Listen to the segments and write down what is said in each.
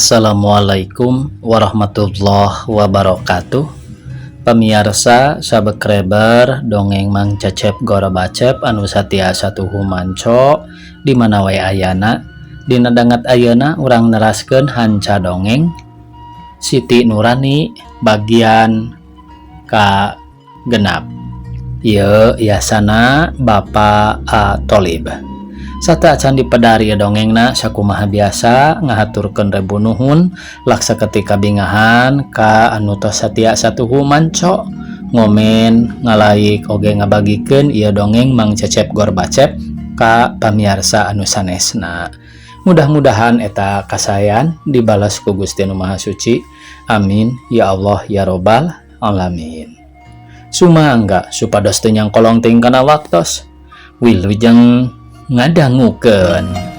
Assalamualaikum warahmatullahi wabarakatuh. Pamiarsa subscriber dongeng Mang Cecep Gorobacep anu satiasa tuhu manco di mana wae ayana. Dina danget ayeuna urang neraskeun hanca dongeng Siti Nurani bagian ka genap. Ieu yasana Bapak A Tolib. Sateuacan dipedar ieu dongengna sakumaha biasa ngahaturkeun rebu nuhun laksa ketika bingahan ka anu tos satia satuhu manco ngomen ngalaik oge ngabagikeun ieu dongeng Mang Cecep Gorbacep ka pamiarsa anu sanesna. Mudah-mudahan eta kasayan dibalas ku Gusti Nu Maha Suci. Amin ya Allah ya Robbal alamin. Sumangga supados teu nyangkolong teuing kana waktos. Wilujeng ngadangukeun.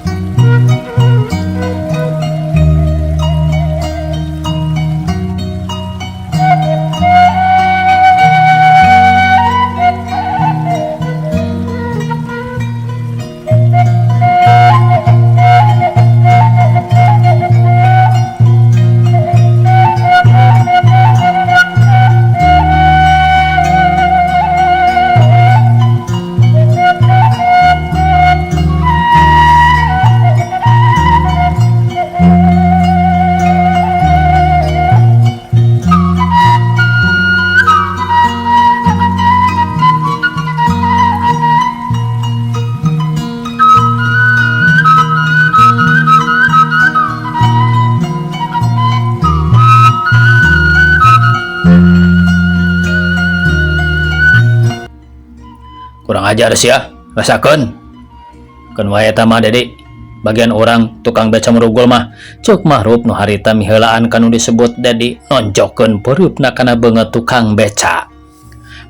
Kurang ajar sia, rasakeun. Keun wae eta mah Dedi. Bagian orang tukang beca merugul mah cuk Mahrup nu harita miheulaan kanu disebut Dedi nonjokeun pereupna kana beungeut tukang beca.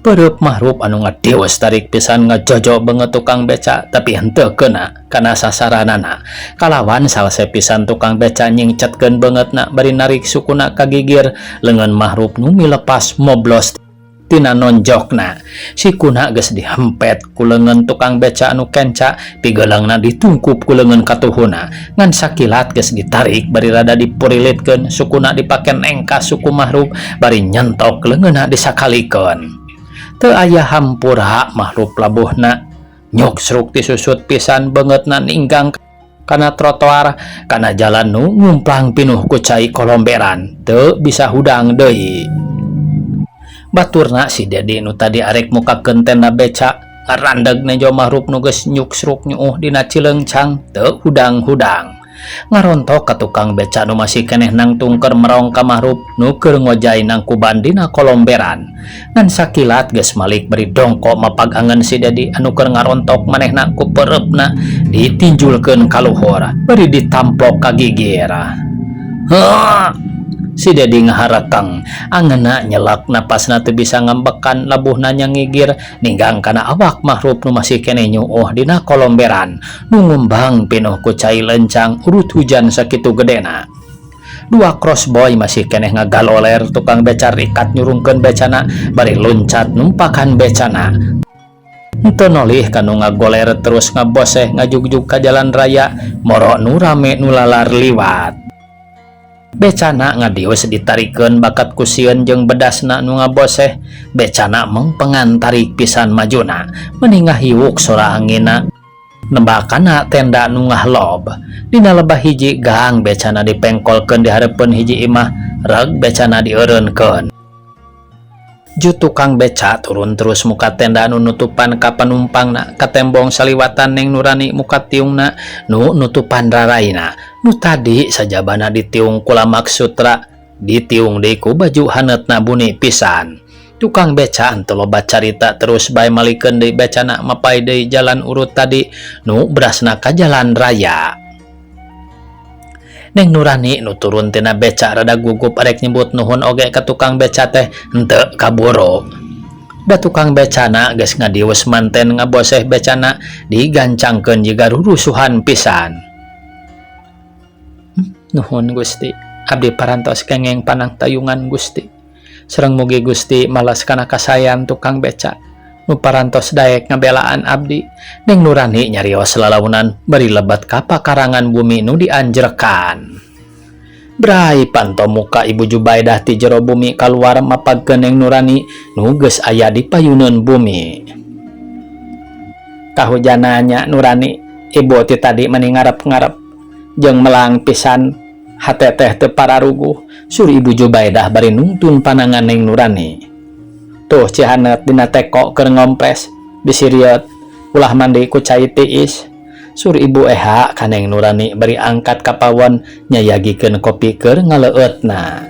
Pereup Mahrup anu ngadiwes tarik pisan ngajojo beungeut tukang beca tapi henteu keuna kana sasaranana. Kalawan salse pisan tukang beca nyingcetkeun beungeutna bari narik sukuna ka gigir leungeun Mahrup nu milepas moblos tina nonjokna. Sikuna geus dihempet ku leungeun tukang beca anu kenca, pigeulangna ditungkup ku leungeun katuhuna. Ngan sakilat geus ditarik bari rada dipurilitkeun, sukuna dipake nengkas suku Mahrup bari nyentok leungeunna disakalikeun. Teu aya hampura Mahrup labuhna. Nyuksruk tisusut pisan beungeutna ninggang kana trotoar, kana jalan nu ngumplang pinuh ku cai kolomberan, teu bisa hudang deui. Baturna si Dedi nu tadi arek mukakeun tenda beca ngarandeg nejo Mahrup nu geus nyuksruk nyuuh dina cileungcang teu hudang-hudang. Ngarontok ka tukang beca nu masih keneh nangtung keur merong ka Mahrup nu keur ngojay nangkuban dina kolomberan. Ngan sakilat geus malik bari dongko mapag angen si Dedi anu keur ngarontok manehna ku pereupna ditinjulkeun ka luhur bari ditamplok ka gigir. Heuh! Si Dedi ngaharekeng, angeuna nyelak napasna teu bisa ngambekan labuhna nyangigir ninggang kana awak Mahrup nu masih keneh nyuuh dina kolomberan nu ngumbang pinuh ku cai lencang urut hujan sakitu gedena. Dua crossboy masih keneh ngagaloler tukang beca rikat nyurungkeun becana bari loncat numpakan becana. Henteu nolih kanu ngagoler terus ngaboseh ngajugjug ka jalan raya moro nu rame nu lalar liwat. Becana ngadius ditarikeun bakat ku sieun jeung bedasna nu ngaboseh. Becana mengpengan tarik pisan majuna meni ngahiwuk sora anginna nembakana tenda nu ngahlob. Dina lebah hiji gang becana dipengkolkeun di hareupeun hiji imah reg becana dieureunkeun. Ju tukang beca turun terus muka tenda nu nutupan ka panumpangna katembong saliwatan Neng Nurani muka tiungna nu nutupan raraina nu tadi sajabana ditiung ku lamak sutra ditiung deui ku baju haneutna buni pisan. Tukang beca henteu loba carita terus bae malikeun deui becana mapai deui jalan urut tadi nu berasna ka jalan raya. Neng Nurani nu turun tina beca rada gugup arek nyebut nuhun oge ka tukang beca teh henteu kaburu. Da tukang becana geus ngadiwes manten ngaboseh becana digancangkeun jiga rurusuhan pisan. Nuhun Gusti, abdi parantos kengeng panang tayungan Gusti. Sareng mugi Gusti malas kana kasayan tukang beca nu parantos daek ngabelaan abdi. Neng Nurani nyarios lalaunan bari lebat ka pakarangan bumi nu dianjrekan. Bray panto muka Ibu Jubaidah ti jero bumi kaluar mapagkeun Neng Nurani nu geus aya di payuneun bumi. Kahujanan nya Nurani, ibu ti tadi meni ngarep-ngarep jeung melang pisan hate teh teu pararuguh, sur Ibu Jubaidah bari nungtun panangan Neng Nurani. Tuh cihaneut dina teko keur ngompres, bisi rieut ulah mandi ku cai tiis. Sur Ibu Eha ka Neng Nurani bari angkat ka pawon nyayagikeun kopi keur ngaleueutna.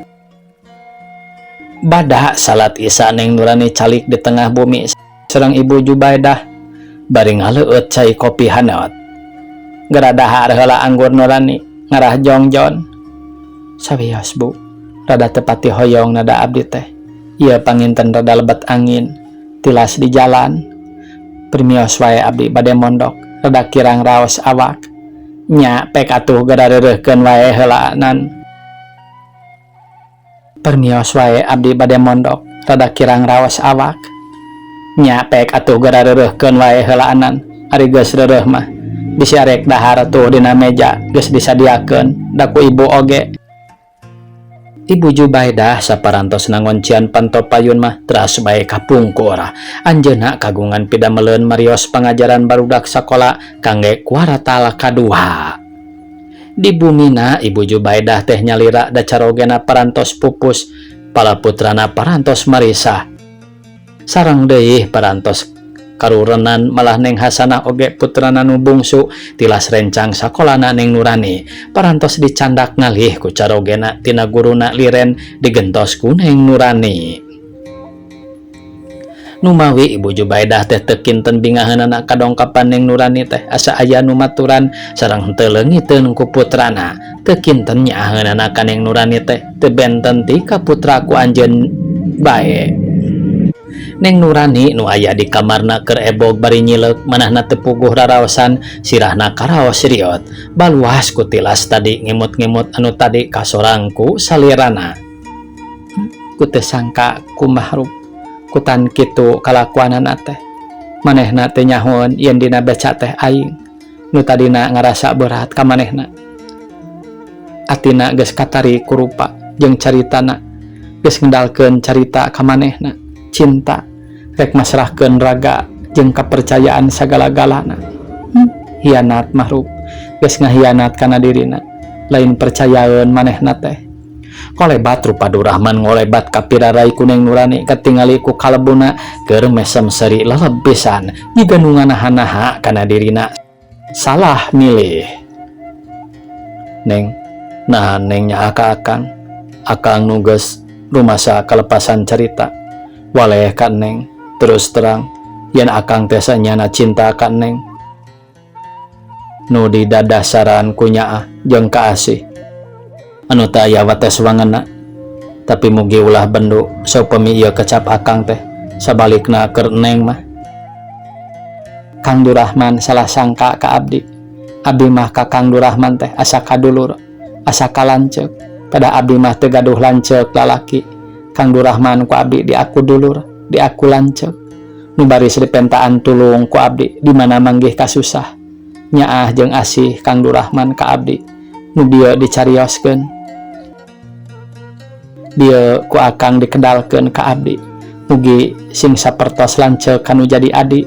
Bada salat Isya Neng Nurani calik di tengah bumi sareng Ibu Jubaidah bari ngaleueut cai kopi haneut. Geura dahar heula anggur Nurani ngarah jongjon. Sawios Bu, rada teu pati hoyong nada abdi teh. Ieu panginten rada lebet angin, tilas di jalan. Permios wae abdi bade mondok, rada kirang raos awak. Nya pek atuh geura reureuhkeun wae heula nan. Permios wae abdi bade mondok, rada kirang raos awak. Nya pek atuh geura reureuhkeun wae heulaanan, ari geus reureuh mah. Bisi arek dahar tuh dina meja geus disadiakeun, da ku ibu oge. Ibu Jubaidah saparantos nangoncian panto payun mah teras bae kapungkur. Anjeunna kagungan pidameleun marios pangajaran barudak sakola kangge kuartal kadua. Di bumina Ibu Jubaidah teh nyalira da carogena parantos pupus, pala putrana parantos marisah. Sareng deui parantos karurenan malah Neng Hasanah oge putrana nu bungsu tilas rencang sakolana Neng Nurani parantos dicandak ngalih ku carogena tina guruna liren digentos ku Neng Nurani. Numawi Ibu Jubaidah teh teu kinten bingaheunana kadongkapan Neng Nurani teh asa aya nu maturan sareng henteu leungiteun ku putrana. Teu kinten nyaaheunana ka Neng Nurani teh teu benten ti ka putra ku anjeun bae. Neng Nurani nu aya di kamarna keur ebog bari nyileuk manahna teu puguh raraosan sirahna karaos riot baluas ku tilas tadi ngemut-ngemut anu tadi kasorang ku salirana. Ku teu sangka ku Mahrub kutan kitu kalakuanana teh. Manehna teh nyahoeun yen dina beca teh aing nu tadina ngarasa berat ka manehna. Atina geus katarik ku rupa jeung caritana geus ngedalkeun carita ka manehna cinta rek masrahkeun raga jeung kapercayaan sagala-galana. Hianat Mahrub geus ngahianat kana dirina lain percayaeun manehna teh. Kolebat rupa Durahman ngolebat ka pirarai ku Neng Nurani katingali ku kalebuna keur mesem seuri leleb pisan jiga nu nganaha-naha kana dirina salah milih. Neng, naha Neng nyaah ka akang, akang nu geus rumasa kalepasan carita waleh ka Neng. Terus terang yen akang teh sanyana cinta ka Neng nu didadasaran ku nyaah jeung kaasih anu teu aya wates wangenna. Tapi mugi ulah bendu saupami ieu kecap akang teh sabalikna keur Neng mah. Kang Durahman salah sangka ka abdi. Abdi mah ka Kang Durahman teh asa kadulur, asa kalanceuk. Pada abdi mah teu gaduh lanceuk lalaki. Kang Durahman ku abdi diaku dulur, diaku lanceuk. Nu baris dipentaan tulung ku abdi di mana manggih kasusah. Nyaah jeung asih Kang Durahman ka abdi nu bieu dicarioskeun. Bieu ku akang dikedalkeun ka abdi. Mugi sing sapertos lanceuk kanu jadi adi.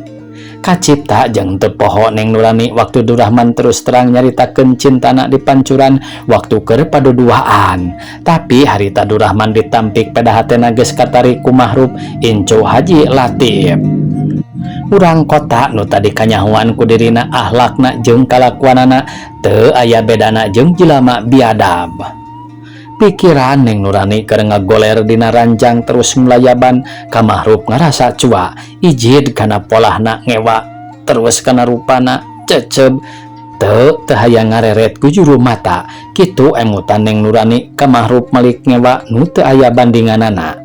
Kacipta jeung teu poho Neng Nurani waktu Durahman terus terang nyaritakeun cintana di pancuran waktu keur paduduaan. Tapi harita Durahman ditampik pada hatena geus katarik ku Mahrub incu Haji Latif. Urang kota nu tadi kanyahoan ku dirina ahlakna jeung kalakuanana teu aya bedana jeung jelema biadab. Pikiran Neng Nurani keur ngagoler dina ranjang terus melayaban ka Mahrub ngarasa cua ijid kana polahna ngewa terus kana rupana ceceb teu teu hayang ngareret ku juru mata. Kitu emutan Neng Nurani ka Mahrub malik ngewa nu teu aya bandinganana.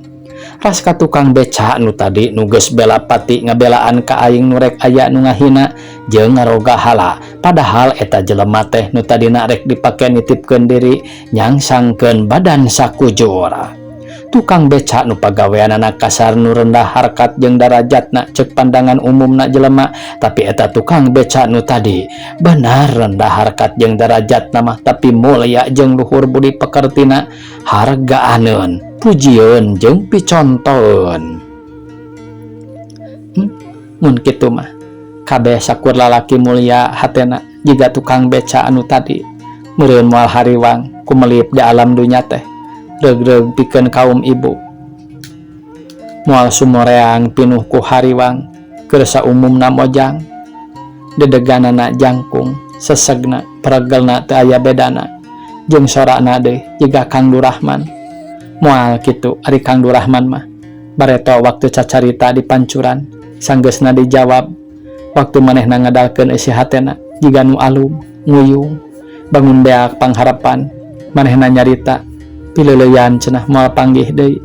Ras ka tukang beca nu tadi nu geus bela pati ngabelaan ka aing nu rek aya nu ngahina jeung ngaroga hala padahal eta jelema teh nu tadina rek dipake nitipkeun diri nyangsangkeun badan sakujur. Tukang beca nu pagaweanana kasar, nu rendah harkat jeung darajatna cek pandangan umumna jelema, tapi eta tukang beca nu tadi benar rendah harkat jeung darajatna mah, tapi mulia jeung luhur budi pekertina, hargaaneun, pujieun jeung picontoeun. Mun kitu mah kabeh sakur lalaki mulia hatena jiga tukang beca anu tadi, meureun moal hariwang kumelip di alam dunya teh, reug-reug pikeun kaum ibu, moal sumoreang pinuh ku hariwang. Keur saumumna mojang, dedeganana jangkung, sesegna, peregelna teu aya bedana jeung sorana deui jiga Kang Durahman. Moal kitu ari Kang Durahman mah. Bareto waktu cacarita di pancuran, sanggeusna dijawab, waktu manehna ngadalkeun eusi hatena jiga nu alum nguyung, bangun beak pangharapan. Manehna nyarita pileuleyan cenah moal panggih deui.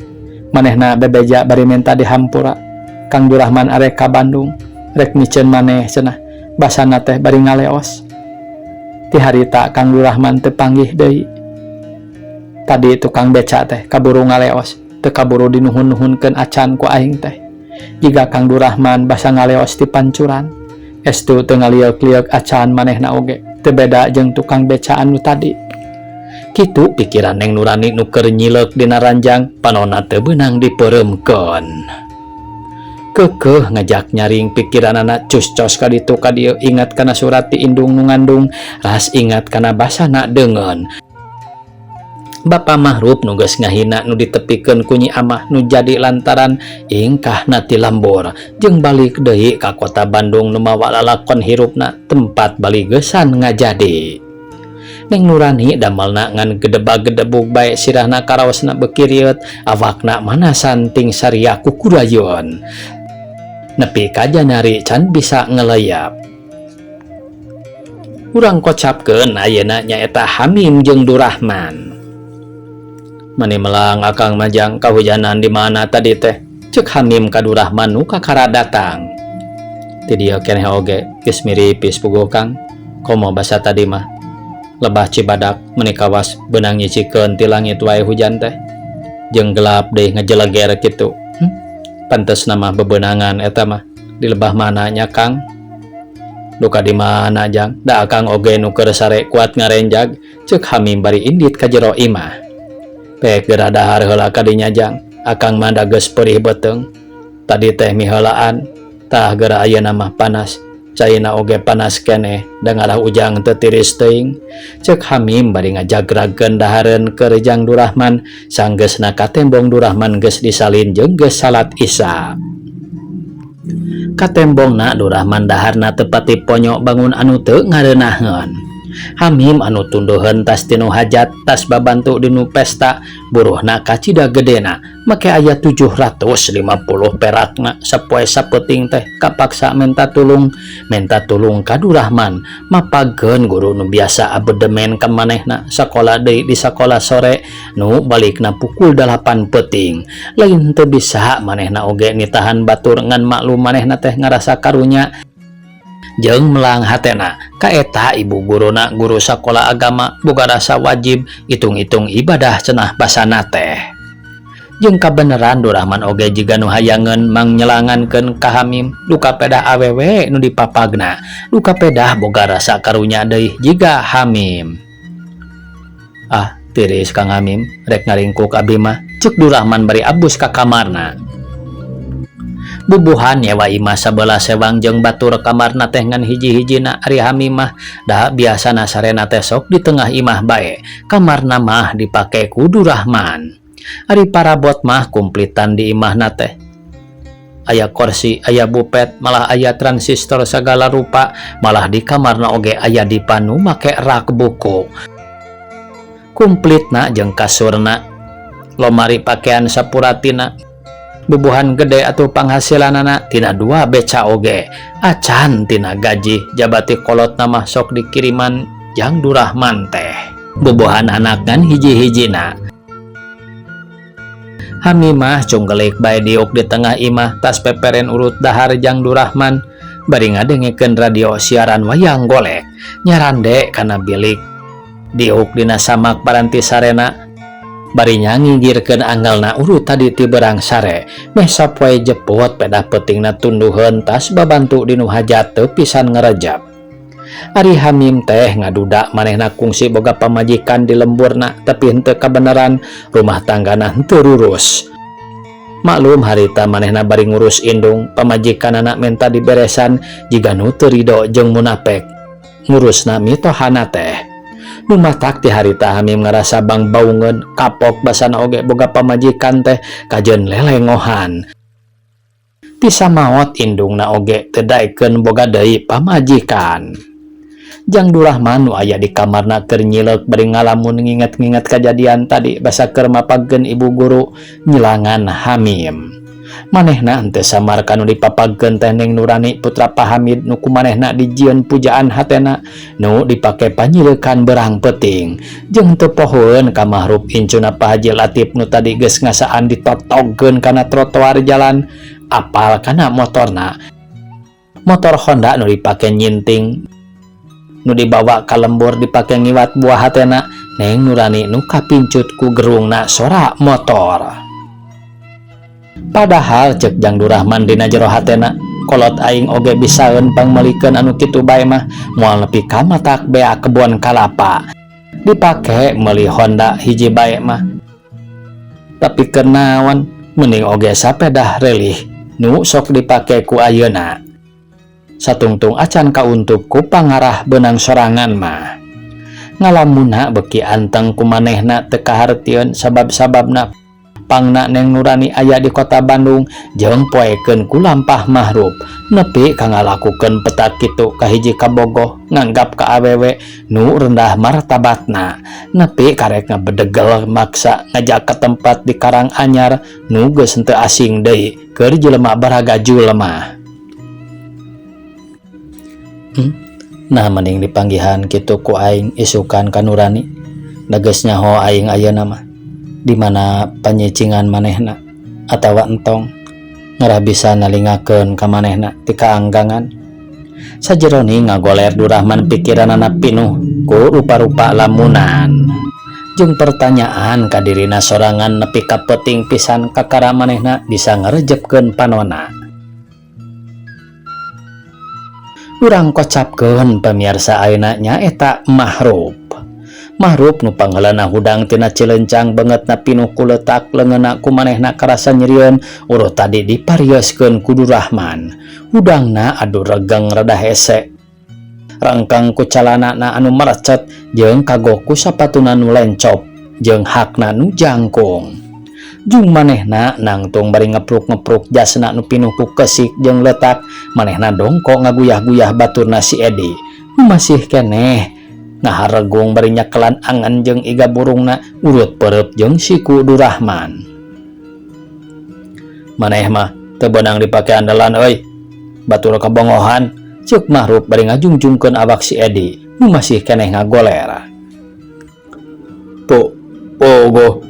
Manehna bebeja bari menta dihampura, Kang Durahman arek ka Bandung, rek miceun maneh cenah, basana teh bari ngaleos. Ti harita Kang Durahman teu panggih deui. Tadi tukang beca teh kaburu ngaleos, teu kaburu dinuhun-nuhunkeun acan ku aing teh, jiga Kang Durahman basa ngaleos ti pancuran. Estu teu ngalieuk-lieuk acan manehna oge teu beda jeung tukang beca anu tadi. Kitu pikiran Neng Nurani nu keur nyileuk dina ranjang, panonna teu beunang dipeureumkeun. Keukeuh ngajak nyaring pikiranana, cus-cos ka ditu ka dieu, ingat kana surat ti indung nu ngandung, ras ingat kana basana deungeun Bapak Mahruf nu geus ngahina, nu ditepikeun ku Nyi Amah, nu jadi lantaran ingkahna ti lembur jeung balik deui ka kota Bandung nu mawa lalakon hirupna tempat baligesan ngajadi. Neng Nurani damelna ngan gedebag-gedebug bae, sirahna karaosna beuki rieut, awakna manasan ting saria kukurayeun nepi ka janari can bisa ngelayap. Urang kocapkeun ayeuna nyaeta Hamim jeung Durahman. "Mani melang akang mah, Jang, kahujanan di mana tadi teh?" cek Hamim ka Durahman nu kakara datang. "Ti dieu keneh oge geus miripis puguh, Kang. Komo basa tadi mah lebah Cibadak meni kawas beunang nyicikeun ti langit wae hujan teh. Jeung gelap deui ngejeleger kitu." Pantesna mah bebenangan eta mah. Di lebah mana nya, Kang?" "Duka di mana, Jang, da akang oge nu keur sare kuat ngarenjag," cek Hamim bari indit ka jero imah. "Pek geura dahar heula kadinya, Jang, akang mah da geus perih beuteung. Tadi teh miheulaan, tah geura ayeuna mah panas. Caina oge panas keneh, da ngarah ujang teu tiris teuing," cek Hamim bari ngajagragkeun dahareun keur jang Durahman. Sanggeusna katembong Durahman geus disalin jeung geus salat Isya. Katembongna Durahman daharna teu pati ponyo bangun anu teu ngareunaheun. Hamim anu tunduheun tas tinu hajat, tas babantu dinu pesta, buruhna kacida gedena, make aya 750 perakna sapoe sapeuting teh, kapaksa menta tulung, menta tulung ka Durahman mapageun guru nu biasa abedemen ka manehna sakola deui di sakola sore nu balikna pukul 8 peuting. Lain teu bisa manehna oge nitahan batur, ngan maklum manehna teh ngarasa karunya jeung melang hatena ka eta ibu guruna, guru sakola agama, boga rasa wajib, hitung-hitung ibadah cenah basana teh. Jeung kabeneran Durahman oge jiga nu hayangeun mangnyelangkeun ka Hamim, duka pedah awewe nu dipapagna, duka pedah boga rasa karunya deui jiga Hamim. "Ah, tiris, Kang Hamim, rek ngaringkuk abi mah," cek Durahman bari abus ka kamarna. Bubuhan nyewa imah sabelah sewang jeung batur, kamarna teh ngan hiji-hijina. Ari Hamim mah da biasana sarena teh sok di tengah imah bae, kamarna mah dipake ku Durahman. Ari parabot mah kumplitan di imahna teh, aya kursi, aya bupet, malah aya transistor segala rupa, malah di kamarna oge aya dipan nu make rak buku. Kumplitna jeung kasurna, lomari pakaian sapuratina. Bubuhan gede atau penghasilanana tina dua beca oge acan tina gaji jabati kolotna mah sok dikiriman jang Durahman teh. Bubuhan anak kan hiji-hijina. Hamimah cunggelik bae diuk di tengah imah, tas peperen urut dahar jang Durahman bari ngadengekeun radio siaran wayang golek, nyarande kana bilik, diuk dina samak paranti sarena. Bari nyangigirkeun angelna urut tadi ti berang sare meh sapoe jepot pedah peutingna tunduheun tas babantu dinu hajat teu pisan ngerejep. Ari Hamim teh ngaduda manehna kungsi boga pamajikan di lemburna tapi henteu kabeneran rumah tanggana henteu rurus. Maklum harita manehna bari ngurus indung pamajikanana menta diberesan jiga nu teu rido jeung munapek ngurusna mitohana teh. Nu matak ti harita Hamim ngarasa bangbaungeun kapok basana oge boga pamajikan teh kajeun lelengohan. Ti samaot indungna oge teu daekeun boga deui pamajikan. Jang Durahman nu aya di kamarna keur nyileuk bari ngalamun nginget-nginget kajadian tadi basa keur mapagkeun ibu guru nyilangan Hamim. Manehna henteu samar kanu dipapagkeun teh Neng Nurani putra Pak Hamid nu ku manehna dijieun pujaan hatena nu dipake panyileukan berang peuting jeung teu pohoeun ka Mahrup incuna Pak Haji Latif nu tadi geus ngasaan ditotogkeun kana trotoar jalan apal kana motorna. Motor Honda nu dipake nyinting nu dibawa ka lembur dipake ngiwat buah hatena Neng Nurani nu kapincut ku gerungna sora motor. Padahal cek Jang Durahman dina jero hatena kolot aing oge bisaeun pangmeulikeun anu kitu bae mah moal nepi ka matak bea kebon kalapa dipake meuli Honda hiji bae mah. Tapi keur naon mending oge sapedah relih nu sok dipake ku ayeuna. Satungtung acan kauntup ku pangarah beunang sorangan mah. Ngalamuna beki anteng ku manehna teu kahartieun sabab-sababna pangna Neng Nurani aya di kota Bandung jeung poekeun ku lampah Mahrup nepi ka ngalakukeun petak kitu ka hiji kabogoh nganggap ka awewe nu rendah martabatna nepi karek ngabedegel maksa ngajak ka tempat di Karang Anyar nu geus henteu asing deui keur jelema baraga jelema. Nah mending dipanggihan kitu ku aing isukan ka Nurani da geus nyaho aing ayeuna mah di mana panyicingan manehna atawa entong ngarah bisa nalingakeun ka manehna ti kaanggangan. Sajeroni ngagoler Durahman pikiranana pinuh ku rupa-rupa lamunan jeung pertanyaan ka dirina sorangan nepi ka peuting pisan kakara manehna bisa ngarejepkeun panona. Urang kocapkeun pamiarsa ayeuna nyaeta Mahrup. Mahrup nu pangheulana hudang tina Cilencang beungeutna pinuh ku leutak leungeunna ku manehna karasa nyerieun urut tadi diparioskeun ku Durahman. Hudangna adu regeng rada hese. Rengkeng ku calanana anu merecet jeung kagok ku sapatuna nu lencop jeung hakna nu jangkung. Jung manehna nangtung bari ngepruk-ngepruk jasna nu pinuh ku kesik jeung leutak manehna dongkok ngaguyah-guyah baturna si Edi. Nu masih keneh ngaharegung bari nyakelan angan jeung iga burungna urut perep jeung siku Durahman. Maneh mah teu beunang dipake andalan euy. Batur kabongohan ceuk Mahrup bari ngajungjungkeun awak si Edi nu masih keneh ngagoler. Pogo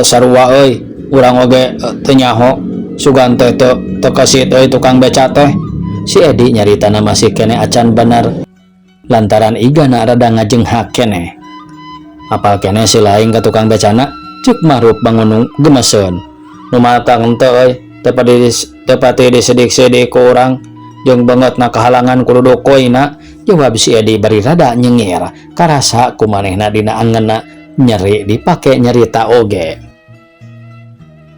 sarua euy urang oge teu nyaho sugan teh teu kesit euy tukang beca teh. Si Edi nyaritana masih keneh acan bener lantaran igana rada ngajenghak keneh. Apal keneh si laing ka tukang becana ceuk Mahrup bangunung gemeseun. Nu matang henteu euy teu pati disedik-sedik ku urang jeung beungeutna kahalangan kudu dokoina jawab si Edi bari rada nyengir karasa ku manehna dina angeunna nyeri dipake nyerita oge.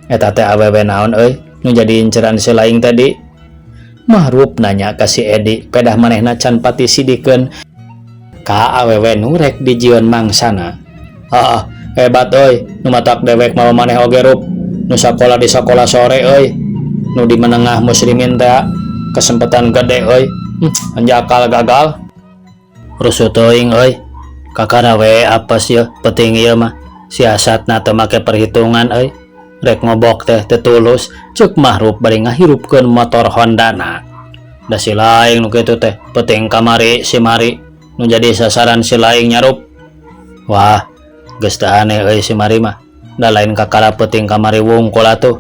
Eta teh awewe naon euy nu jadi inceran si laing tadi? Mahrup nanya ka si Edi pedah manehna can pati sidikeun ka awewe nu rek dijieun mangsana. Heeh, hebat euy nu matak dewek mawa maneh oge Rup nu sakola di sakola sore euy nu di menengah muslimin teh kesempatan gede euy. Anjakal gagal rusuh teuing euy kakara we apes yeuh penting ieu mah siasatna teu make perhitungan euy rek ngobok teh teu tulus ceuk Mahrup bari ngahirupkeun motor Hondana. Da si laing nu kitu teh penting kamari si Mari nu jadi sasaran si laing nyarup. Wah geus teu aneh euy si Mari mah da lain kakara penting kamari wungkul atuh.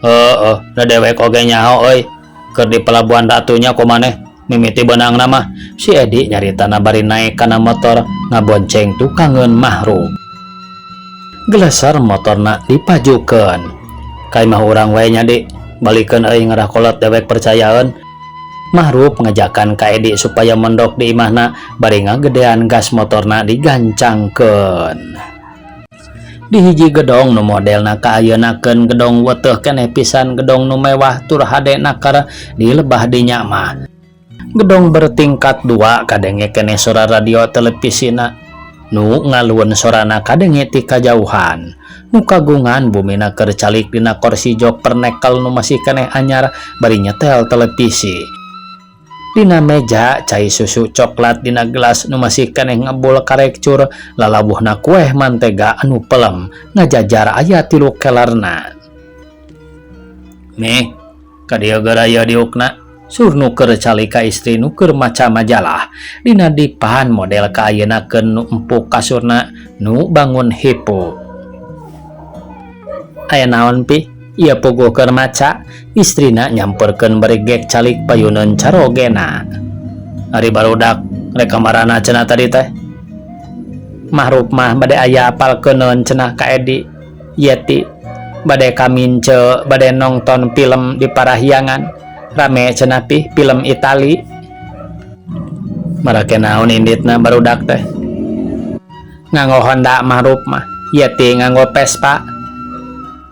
Heeh da dewek oge nyaho euy keur di Pelabuhan Ratunya ku maneh mimiti beunangna mah. Si Edi nyaritana bari naek kana motor ngabonceng tukangeun Mahrup. Geleser motorna dipajukeun. Ka imah urang wae nya Di, balikeun euy ngarah kolot dewek percayaeun. Mahrup ngajakan ka Edi supaya mondok di imahna bari ngagedean gas motorna digancangkeun. Di hiji gedong nu modelna kaayeunakeun gedong weteuh keneh pisan gedong nu mewah tur hade naker di lebah dinya mah. Gedong bertingkat dua kadenge keneh sora radio televisina nu ngalueun sorana kadenge ti kajauhan. Nu kagungan bumina keur calik dina korsi jok pernekel nu masih keneh anyar bari nyetel televisi. Dina meja cai susu coklat dina gelas nu masih keneh ngebul karek cur lalawuhna kueh mantega anu pelem ngajajar aya tilu kelerna. Mih, ka dieu geura ieu diukna. Sur nu keur calik ka istri nu keur maca majalah. Dina dipan model kaayeunakeun nu empuk kasurna nu bangun hipu. Aya naon pi? Ieu puguh keur maca, istrina nyamperkeun bari gek calik payuneun carogena. Ari barudak rek ka marana cenah tadi teh? Mahrup mah bade aya apalkeuneun cenah ka Edi. Yeti bade ka Mince bade nongton film di Parahyangan. Rame cenah pi film Itali. Marake naon inditna barudak teh? Nganggo Honda Mahrup mah, Yeti nganggo Vespa.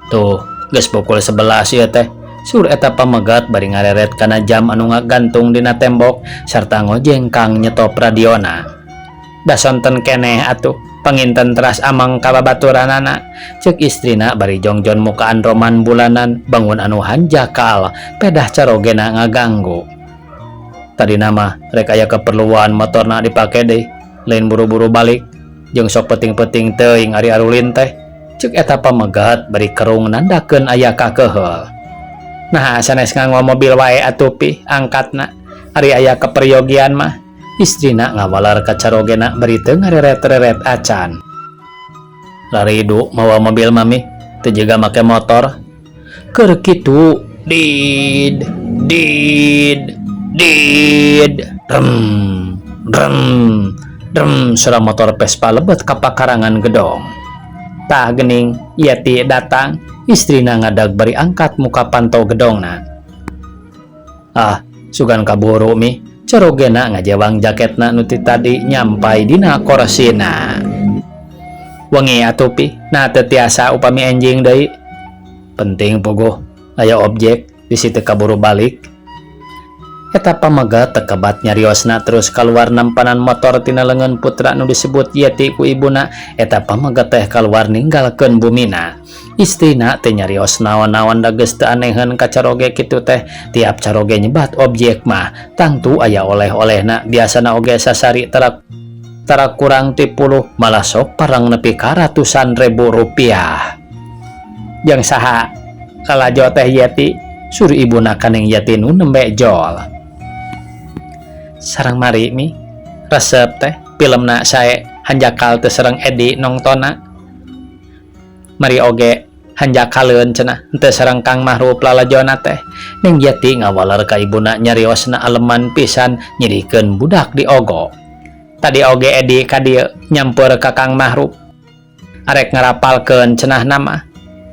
Tuh, geus pukul 11 ieu teh. Sur eta pamegat bari ngareret kana jam anu ngagantung dina tembok sarta ngojengkang nyetop radiona. Da sonten keneh atuh, panginten teras ameng ka babaturanana. Ceuk istrina bari jongjon mukaan roman bulanan bangun anu hanjakal, pedah carogena ngaganggu. Tadina mah rek aya keperluan motorna dipake deui, lain buru-buru balik. Jeung sok penting-penting teuing ari arulin teh. Ceuk eta pamegat bari kerung nandakeun aya kakeheul. Nah, sanes nganggo mobil wae atuh pi angkatna. Ari aya keperyogian mah. Istrina ngawalar ka carogena bari teu ngareret-reret acan. Laridu mawa mobil mami, teu jiga make motor. Keur kitu did did did rem rem rem sora motor Vespa lebet ka pakarangan gedong. Tah gening Yeti datang, istrina ngadag bari angkat muka panto gedongna. Ah, sugan kaburu mi, carogena ngajewang jaketna nu ti tadi nyampai dina korsina. Wengi atuh pi, nah teu tiasa upami enjing deui. Penting puguh, aya objek di situ kaburu balik. Eta pamegat tekebat nyariosna terus kaluar nampanan motor tina leungeun putra nu disebut Yeti ku ibuna. Eta pamegat teh kaluar ninggalkeun bumina. Istrina teh nyarios naon-naon da geus teu aneheun ka caroge kitu teh. Tiap caroge nyebat objek mah tangtu aya oleh-olehna, biasana oge sasari tara kurang ti puluh malah sok parang nepi ka ratusan ribu rupiah. Jeung saha kalajo teh Yeti? Sur ibuna ka Neng Yeti nu nembe jol. Sareng mari mi, resep teh filmna sae hanjakal teu sareng Edi nongtonna. Mari oge hanjakaleun cenah henteu sareng Kang Mahrup lalajona teh. Neng Yeti ngawaler ka ibuna nyariosna aleman pisan nyirikeun budak diogo. Tadi oge Edi ka dieu nyampeur ka Kang Mahrup. Arek ngarapalkeun cenah nama.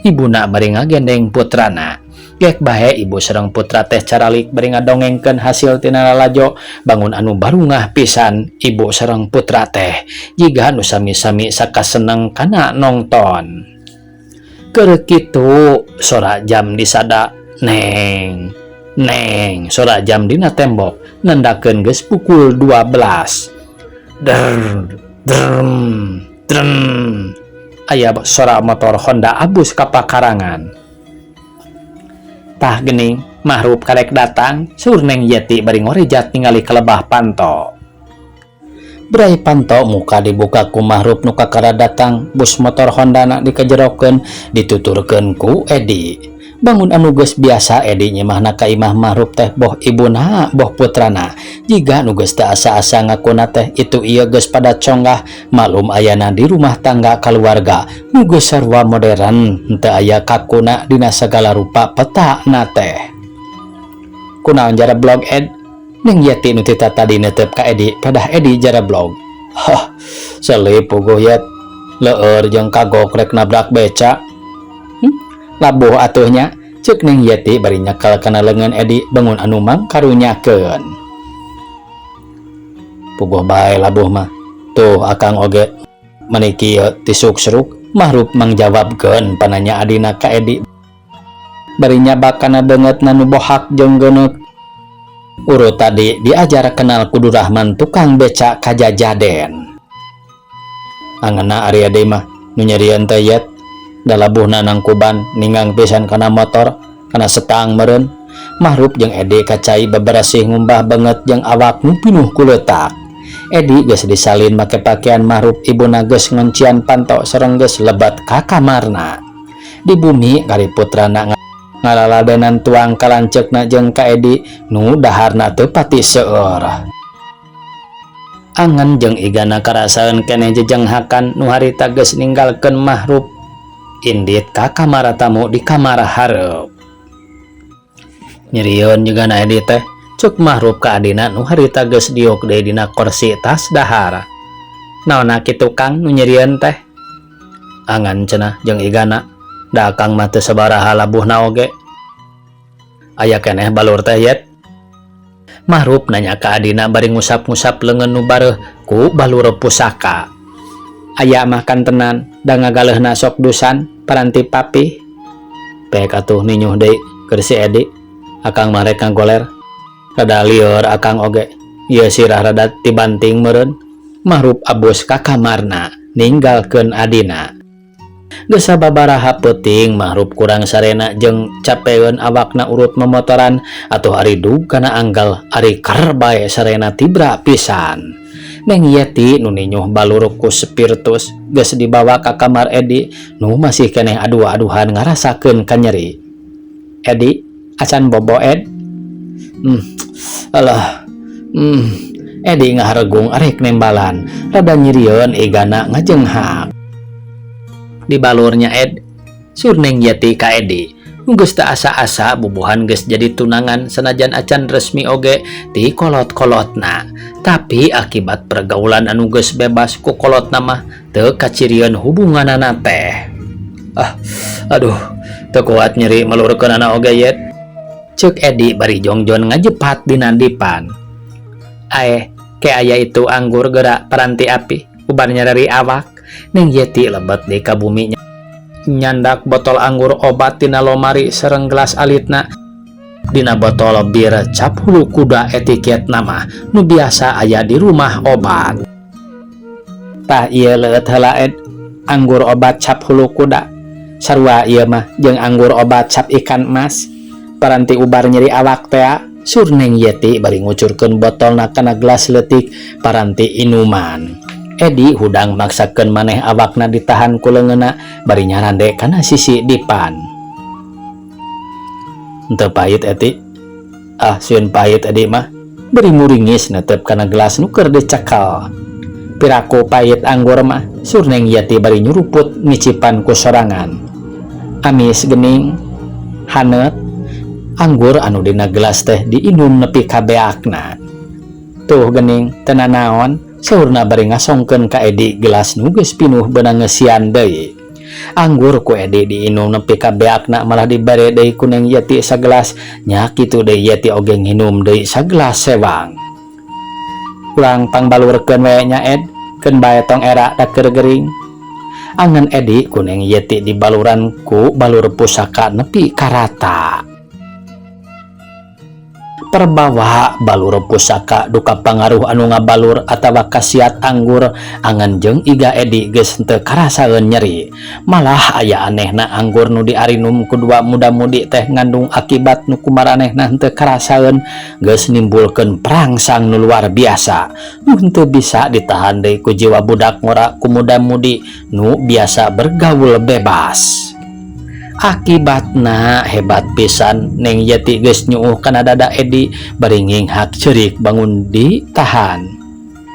Ibuna bari ngagendeng putrana. Gek bae ibu sareng putra teh caralik bari ngadongengkeun hasil tina lalajo bangun anu barungah pisan ibu sareng putra teh jiga nu sami-sami sakaseneng kana nongton. Keur kitu sora jam disada neng neng sora jam dina tembok nandakeun geus pukul 12. Der drem drem aya sora motor Honda abus ka pakarangan. Tah gening Mahrup karek datang, sur Neng Yeti bari ngorejat ningali kelebah panto. Berai panto muka dibuka ku Mahrup nu kakara datang, bus motor Hondana dikejerokeun dituturkeun ku Edi. Bangun anu geus biasa Edi nyemahna ka imah Mahrup teh boh ibuna boh putrana. Jiga nu geus teu asa-asa ngakuna teh itu ieu geus pada conggah malum ayana di rumah tangga kaluarga nu geus sarua modern henteu aya kakuna dina sagala rupa peta na teh. Kunaon jara blog Ed? Neng Yeti nu tita tadi netep ka Edi, pedah Edi jara blog. Hah, selip puguh Yet. Leueur jeung kagok rek nabrak beca. Labuh atuh nya, ceuk Neng Yeti bari nyekel kana leungeun Edi bangun anu mangkarunyakeun. Puguh bae labuh mah. Tuh akang oge meni kieu tisuk seruk. Mahrup mangjawabkeun pananya adina ka Edi bari nyabak kana beungeutna nu bohak jeung geuneuk. Urut tadi diajar kenal ku Durahman tukang beca kajajaden. Angeunna ari Edi mah nu nyerieun teh yet da labuhna nangkuban ninggang pisan kana motor kana setang meureun. Mahrup jeung Edi ka cai beberesih ngumbah beungeut jeung awak nu pinuh ku leutak. Edi geus disalin make pakaian Mahrup, ibuna geus ngoncian panto sareng geus lebet ka kamarna. Di bumi kari putrana ngalaladenan tuang ka lanceukna jeung ka Edi nu daharna teu pati seueur. Angan jeung igana karasaeun keneh jejenghakan nu harita geus ninggalkeun Mahrup indit ka kamar tamu di kamar hareup. Nyerieun jigana Edi teh, cuk Mahrup ka adina nu harita geus diuk deui dina korsi tas dahar. Naonna kitu Kang nu nyerieun teh? Angan cenah jeung igana, da akang mah teu sabaraha labuhna oge. Aya keneh balur teh yet? Mahrup nanya ka adina bari ngusap-ngusap leungeun nu bareuh ku balur pusaka. Aya mah kantenan da ngagaleuhna sok dusan paranti papih. Pek atuh ninyuh deui keur si Edi. Akang mah rek ngagoler. Rada lieur akang oge. Ieu sirah rada tibanting meureun. Mahrup abus ka kamarna ninggalkeun adina. Geus sababaraha peuting Mahrup kurang sarena jeung capeun awakna urut momotoran atuh ari dug kana anggal ari ker bae sarena tibra pisan. Neng Yeti nu ninyuh balur ku spiritus geus dibawa ka kamar Edi nu masih keneh adu-aduhan ngarasakeun kanyeri. Edi, acan bobo Ed? Alah. Edi ngaharegung arek nembalan, rada nyerieun igana ngajenghak. Dibalurnya Ed, sur Neng Yeti ka Edi. Nu geus teu asa-asa bubuhan geus jadi tunangan sanajan acan resmi oge ti kolot-kolotna. Tapi akibat pergaulan anu geus bebas ku kolotna mah teu kacirieun hubunganana teh. Ah, aduh, teu kuat nyeri malurkeunana oge yet. Ceuk Edi bari jongjon ngajepat dina dipan. Aeh, ke aya itu anggur geura paranti api, ubar nyareri awak. Neng Yeti lebet deui ka bumi nyandak botol anggur obat tina lomari sareng gelas alitna. Dina botol bir cap hulu kuda etiketna mah nu biasa aya di rumah obat. Tah ieu leueut heula Ed, anggur obat cap hulu kuda. Sarua ieu mah jeung anggur obat cap ikan emas. Paranti ubar nyeri awak tea, sur Neng Yeti bari ngucurkeun botolna kana gelas leutik paranti inuman. Edi hudang maksakeun maneh awakna ditahan ku leungeunna bari nyarande kana sisi dipan. Henteu pahit Eti. Ah, sieun pahit Edi mah. Bari muringis netep kana gelas nu keur dicekel. Piraku pahit anggur mah, sur Neng Yeti bari nyuruput ngicipan ku sorangan. Amis gening, haneut, anggur anu dina gelas teh diinum nepi ka beakna. Tuh gening, teu nanaon, saurna bari ngasongkeun ka Edi gelas nu geus pinuh beunang ngeusian deui. Anggur ku Edi diinum nepi ka beakna malah dibere deui ku Neng Yeti sagelas, nya kitu deui Yeti oge nginum deui sagelas sewang. Urang pangbalurkeun we nya Ed, keun bae tong era da keur gering. Angan Edi ku Neng Yeti dibaluran ku balur pusaka nepi karata. Perbawa balur pusaka duka pangaruh anu ngabalur atawa kasiat anggur, angan jeung iga Edi geus henteu karasaeun nyeri. Malah aya anehna anggur nu diarinum ku dua muda-mudi teh ngandung akibat nu kumaranehna henteu karasaeun geus nimbulkeun perangsang nu luar biasa nu henteu bisa ditahan deui ku jiwa budak ngora ku muda-mudi nu biasa bergaul bebas. Akibatna hebat pisan Neng Yeti geus nyuuh kana dada Edi bari nginghak ceurik bangun ditahan.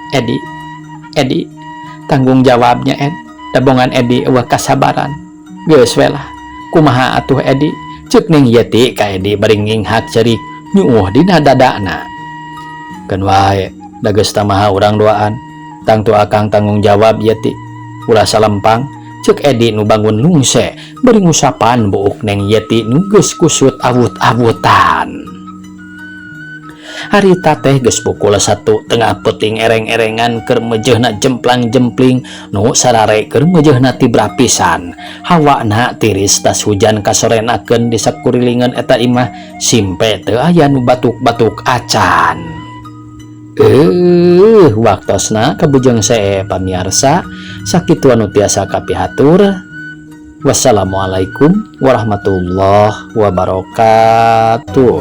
Edi, Edi, tanggung jawabnya Ed, dabongan Edi eueuh kasabaran. Geus we lah, kumaha atuh Edi? Ceuk Neng Yeti ka Edi bari nginghak ceurik nyuuh dina dadana. Keun wae, da geus tamaha urang duaan. Tangtu akang tanggung jawab Yeti. Ulah salempang, cek Edi nu bangun lungse bari ngusapan buuk Neng Yeti nu geus kusut awut-awutan. Harita teh geus pukul 1 tengah peuting, ereng-erengan keur meujeuhna jemplang-jempling nu sarare keur meujeuhna tibra pisan. Hawana tiris tas hujan kasorenakeun di sakurilingan eta imah, simpe teu aya nu batuk-batuk acan. Waktosna kabujeng see, pamiarsa. Sakitu anu tiasa kapihatur. Wassalamualaikum warahmatullahi wabarakatuh.